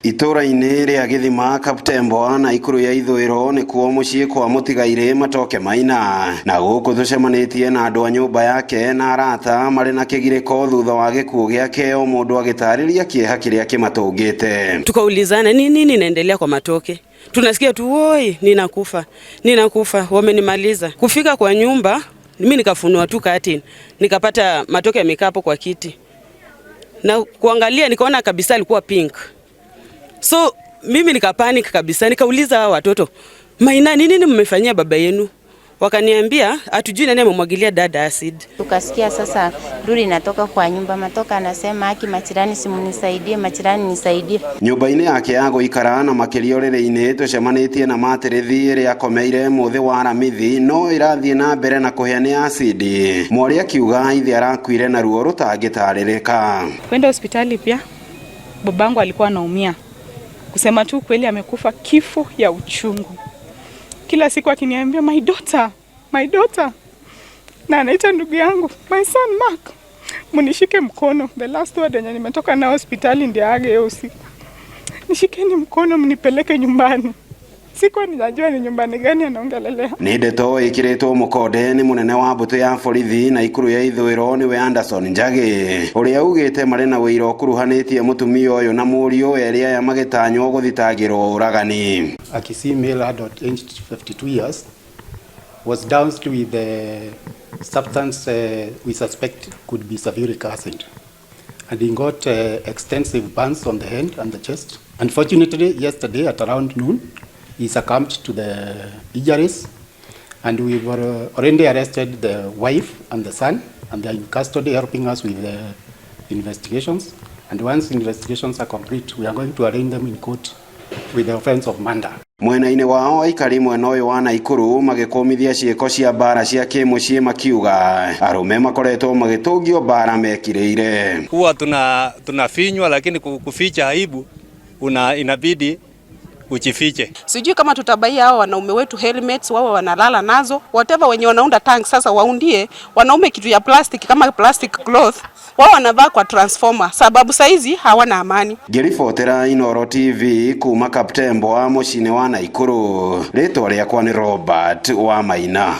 Itũra-inĩ rĩa Gĩthima, Kaptembwa na Ikuru ya Ithũĩro nĩkuo mũciĩ kwa mũtigairĩ Matoke Maina, na gũkũ tũcemanĩtie na andũ a nyũmba yake na arata marĩ na kĩgirĩko thutha wa gĩkuũ gĩake, o mũndũ agĩtarĩria kĩeha kĩrĩa kĩmatũngĩte. Tukaulizana ni nini inaendelea kwa Matoke, tunasikia tu woi, ninakufa ninakufa, wamenimaliza. Kufika kwa nyumba mimi nikafunua tu curtain, nikapata Matoke amekaa hapo kwa kiti na kuangalia, nikaona kabisa alikuwa pink. So mimi nikapanic kabisa, nikauliza hao watoto, "Maina, ni nini mmefanyia baba yenu?" Wakaniambia hatujui nani amemwagilia dada acid. Tukasikia sasa nduru inatoka kwa nyumba, Matoka anasema, "Haki majirani, simunisaidie, majirani nisaidie." Nyũmba-inĩ yake ya gũikara na makĩria ũrĩrĩ-inĩ tũcemanĩtie na matĩrĩthi ĩrĩa akomeire mũthĩ wa Aramithi no ĩrathiĩ na mbere na kũhĩa nĩ acidi. Mwarĩ akiuga ithe arakuire na ruo rũtangĩtarĩrĩka. Kwenda hospitali pia babangu alikuwa anaumia. Kusema tu kweli, amekufa kifo ya uchungu. Kila siku akiniambia, "My daughter, my daughter," na anaita ndugu yangu, "My son Mark, munishike mkono." The last word yenye nimetoka nao hospitali ndio age hiyo usiku, "Nishikeni mkono mnipeleke nyumbani." Sikuwa ninajua ni nyumbani gani anaongelelea. Nĩ ndeto ĩkĩrĩtwo mũkonde nĩ mũnene wa mbũtũ ya borithi na Ikuru ya Ithũĩro nĩwe Anderson Njagi, ũrĩa ugĩte marĩ na ũira ũkuruhanĩtie mũtumia ũyũ na mũriũ, erĩ aya magĩtanywo gũthitangĩrwo ũragani. A Kisii male adult aged 52 years was doused with the substance we suspect could be sulfuric acid. And he got extensive burns on the hand and the chest. Unfortunately, yesterday at around noon, he succumbed to the injuries, and we've already arrested the wife and the son, and they are in custody helping us with the investigations. And once investigations are complete, we are going to arraign them in court with the offense of murder. Mwena-inĩ wao aikari mwena ũyũ wa Naikuru magĩkũmithia ciĩko cia mbara cia kĩmũciĩ, makiuga arũme makoretwo magĩtũngio mbara mekirĩire. Huwa tunafinywa, lakini kuficha aibu inabidi ujifiche. Sijui kama tutabuyia hao wanaume wetu helmets wao wanalala nazo, whatever. Wenye wanaunda tank sasa waundie wanaume kitu ya plastic kama plastic cloth, wao wanavaa kwa transformer, sababu saizi hawana amani. Ngĩribotera Inooro TV kuma Kaptembwa mũciĩ-inĩ wa Naikuru, rĩtwa rĩakwa nĩ Robert wa Maina.